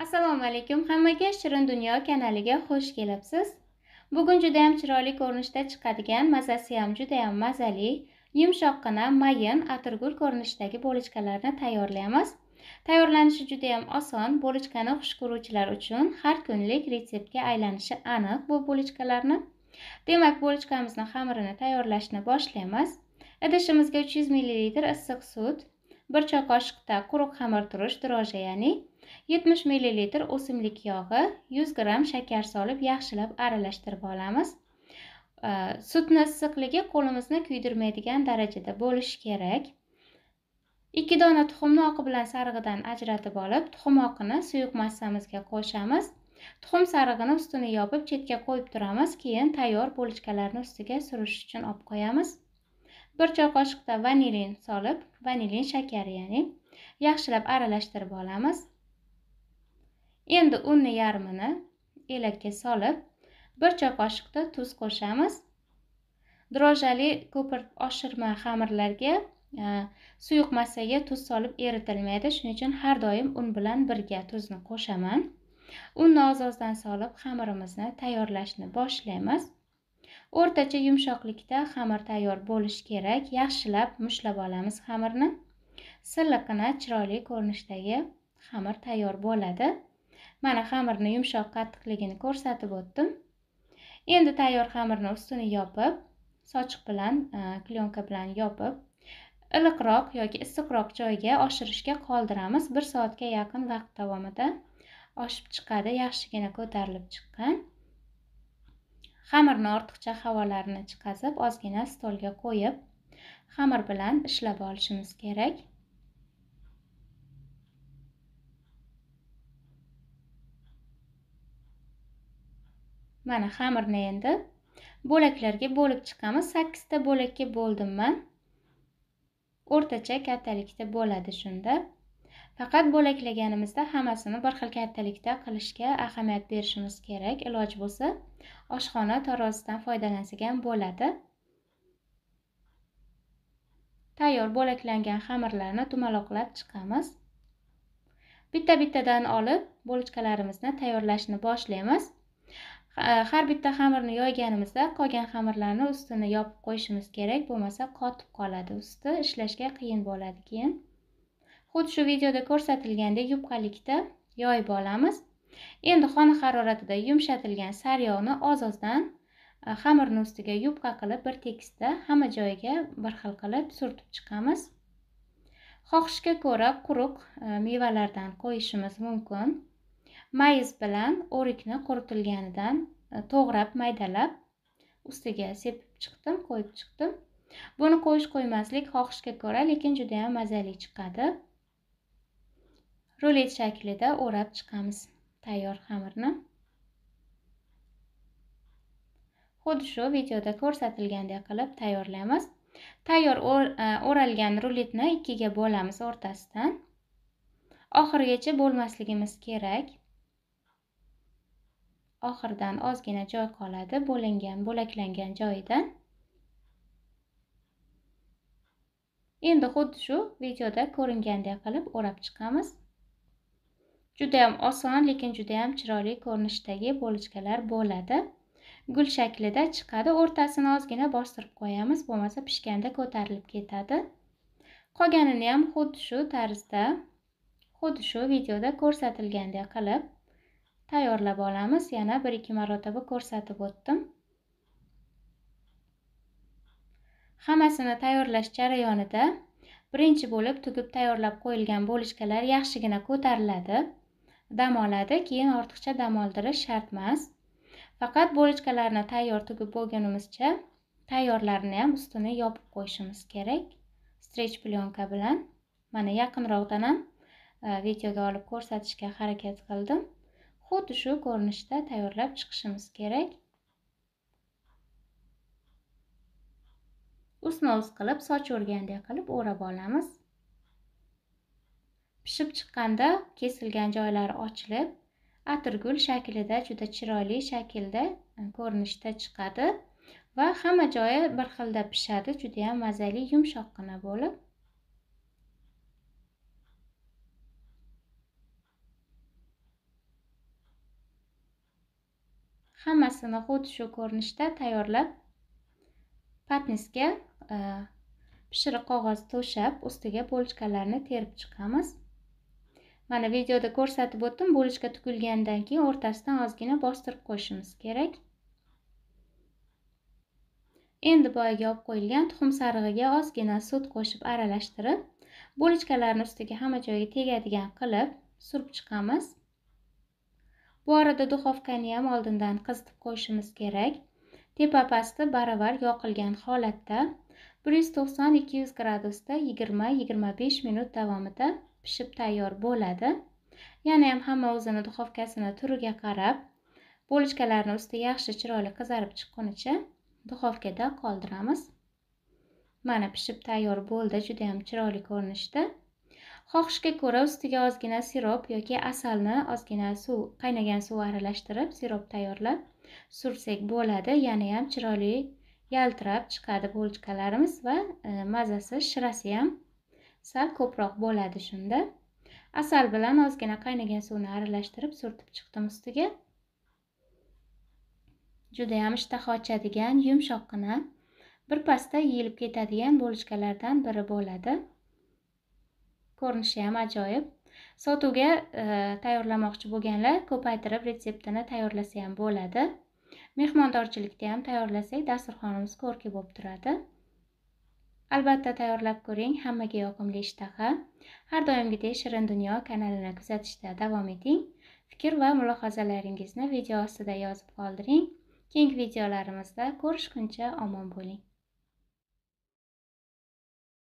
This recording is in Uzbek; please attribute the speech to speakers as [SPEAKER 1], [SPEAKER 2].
[SPEAKER 1] Assalomu alaykum hammaga, Shirin Dunyo kanaliga xush kelibsiz. Bugun juda ham chiroyli ko'rinishda chiqadigan, mazasi ham juda ham mazali, yumshoqqina, mayin atirgul ko'rinishdagi bulochkalarni tayyorlaymiz. Tayyorlanishi juda ham oson, bulochkani xush ko'ruvchilar uchun har kunlik retseptga aylanishi aniq bu bulochkalarni. Demak, bulochkamizni xamirini tayyorlashni boshlaymiz. Idishimizga 300 ml issiq sut, 1 choy qoshiqda quruq xamir turish dro'ja, ya'ni 70 ml o'simlik yog'i, 100 gramm shakar solib yaxshilab aralashtirib olamiz. Sutni issiqligi qo'limizni kuydirmaydigan darajada bo'lishi kerak. 2 dona tuxumni oqi bilan sarig'idan ajratib olib, tuxum oqini suyuq massamizga qo'shamiz. Tuxum sarig'ini ustini yopib chetga qo'yib turamiz. Keyin tayyor bulochkalarni ustiga surish uchun olib qo'yamiz. 1 choy qoshiqda vanilin solib, vanilin shakari, ya'ni yaxshilab aralashtirib olamiz. Endi unni yarmini elakka solib, 1 choy qoshiqda tuz qo'shamiz. Drojali ko'pirib oshirma xamirlarga suyuq massaga tuz solib eritilmaydi. Shuning uchun har doim un bilan birga tuzni qo'shaman. Unni oz-ozdan solib xamirimizni tayyorlashni boshlaymiz. O'rtacha yumshoqlikda xamir tayyor bo'lishi kerak. Yaxshilab mushlab olamiz xamirni. Silliqqina chiroyli ko'rinishdagi xamir tayyor bo'ladi. Mana xamirni yumshoq qattiqligini ko'rsatib o'tdim. Endi tayyor xamirni ustini yopib, sochiq bilan, klyonka bilan yopib, iliqroq yoki issiqroq joyga oshirishga qoldiramiz. 1 soatga yaqin vaqt davomida oshib chiqadi, yaxshigina ko'tarilib chiqqan. Xamirni ortiqcha havolarini chiqazib, ozgina stolga qo'yib, xamir bilan ishlab olishimiz kerak. Mana xamirni endi bo'laklarga bo'lib chiqamiz. 8 ta bo'lakka bo'ldim men. O'rtacha kattalikda bo'ladi shunda. Faqat bo'laklaganimizda hammasini bir xil kattalikda qilishga ahamiyat berishimiz kerak. Iloji bo'lsa, oshxona tarozisidan foydalansak ham bo'ladi. Tayyor bo'laklangan xamirlarni dumaloqlab chiqamiz. Bitta-bittadan olib bulochkalarimizni tayyorlashni boshlaymiz. Har bitta xamirni yoyganimizda qolgan xamirlarni ustini yopib qo'yishimiz kerak, bo'lmasa qotib qoladi, usti ishlashga qiyin bo'ladi keyin. Xuddi shu videoda ko'rsatilgandek yupqalikda yoyib olamiz. Endi xona haroratida yumshatilgan sariyog'ni oz-ozdan xamirni ustiga yupqa qilib bir tekisda hamma joyiga bir xil qilib surtib chiqamiz. Xohishga ko'ra quruq mevalardan qo'yishimiz mumkin. Mayiz bilan o'rikni quritilganidan to'g'rab maydalab ustiga sepib chiqdim, qo'yib chiqdim. Buni qo'yish qo'ymaslik xohishga ko'ra, lekin juda ham mazali chiqadi. Rulet shaklida o'rab chiqamiz tayyor xamirni. Xuddi shu videoda ko'rsatilgandek qilib tayyorlaymiz. Tayyor o'ralgan ruletni ikkiga bo'lamiz o'rtasidan. Oxirigacha bo'lmasligimiz kerak. Oxiridan ozgina joy qoladi, bo'lingan, bo'laklangan joyidan. Endi xuddi shu videoda ko'ringandek qilib o'rab chiqamiz. Juda ham oson, lekin juda ham chiroyli ko'rinishdagi bulochkalar bo'ladi. Gul shaklida chiqadi. O'rtasini ozgina bostirib qo'yamiz, bo'lmasa pishganda ko'tarilib ketadi. Qolganini ham xuddi shu tarzda, xuddi shu videoda ko'rsatilgandek qilib tayyorlab olamiz. Yana 1-2 marotaba ko'rsatib o'tdim. Hammasini tayyorlash jarayonida birinchi bo'lib tugib tayyorlab qo'yilgan bulochkalar yaxshigina ko'tariladi, dam oladi. Keyin ortiqcha dam oldirish shart emas. Faqat bulochkalarni tayyor tugib bo'lgunimizcha tayyorlarini ham ustini yopib qo'yishimiz kerak strech plyonka bilan. Mana yaqinroqdan ham videoga olib ko'rsatishga harakat qildim. Xuddi shu ko'rinishda tayyorlab chiqishimiz kerak. Ustma-ust qilib, soch o'rgandek qilib o'rab olamiz. Pishib chiqqanda kesilgan joylari ochilib, atirgul shaklida juda chiroyli shaklda ko'rinishda chiqadi va hamma joyi bir xilda pishadi, juda ham mazali, yumshoqqina bo'lib. Hammasini xuddi shu ko'rinishda tayyorlab, patnisga pishiriq qog'oz to'shab, ustiga bulochkalarni terib chiqamiz. Mana videoda ko'rsatib o'tdim, bulochka tugilgandan keyin o'rtasidan ozgina bostirib qo'yishimiz kerak. Endi boyagi olib qo'yilgan tuxum sarig'iga ozgina sut qo'shib aralashtirib, bulochkalarni ustiga hamma joyga tegadigan qilib surib chiqamiz. Bu arada duxovkani ham oldindan qizitib qo'yishimiz kerak. Tepa pasti baravar yoqilgan holatda 190-200 gradusda 20-25 minut davomida pishib tayyor bo'ladi. Yana ham hamma o'zini duxovkasini turiga qarab, bulochkalarni usti yaxshi chiroyli qizarib chiqqunicha duxovkada qoldiramiz. Mana pishib tayyor bo'ldi, juda ham chiroyli ko'rinishda. Xohishga ko'ra ustiga ozgina sirop yoki asalni ozgina suv, qaynagan suv aralashtirib sirop tayyorlab sursak bo'ladi. Yana ham chiroyli yaltirab chiqadi bulochkalarimiz va mazasi, shirasi ham sal ko'proq bo'ladi shunda. Asal bilan ozgina qaynagan suvni aralashtirib surtib chiqdim ustiga. Juda ham ishtaha ochadigan, yumshoqqina, bir pasda yeyilib ketadigan bulochkalardan biri bo'ladi. Ko'rinishi ham ajoyib. Sotuvga tayyorlamoqchi bo'lganlar ko'paytirib retseptini tayyorlasa ham bo'ladi. Mehmondorchilikda ham tayyorlasak dasturxonimiz ko'rki bo'lib turadi. Albatta tayyorlab ko'ring, hammaga yoqimli ishtaha. Har doimgidek Shirin Dunyo kanalini kuzatishda davom eting. Fikr va mulohazalaringizni video ostida yozib qoldiring. Keyingi videolarimizda ko'rishguncha omon bo'ling.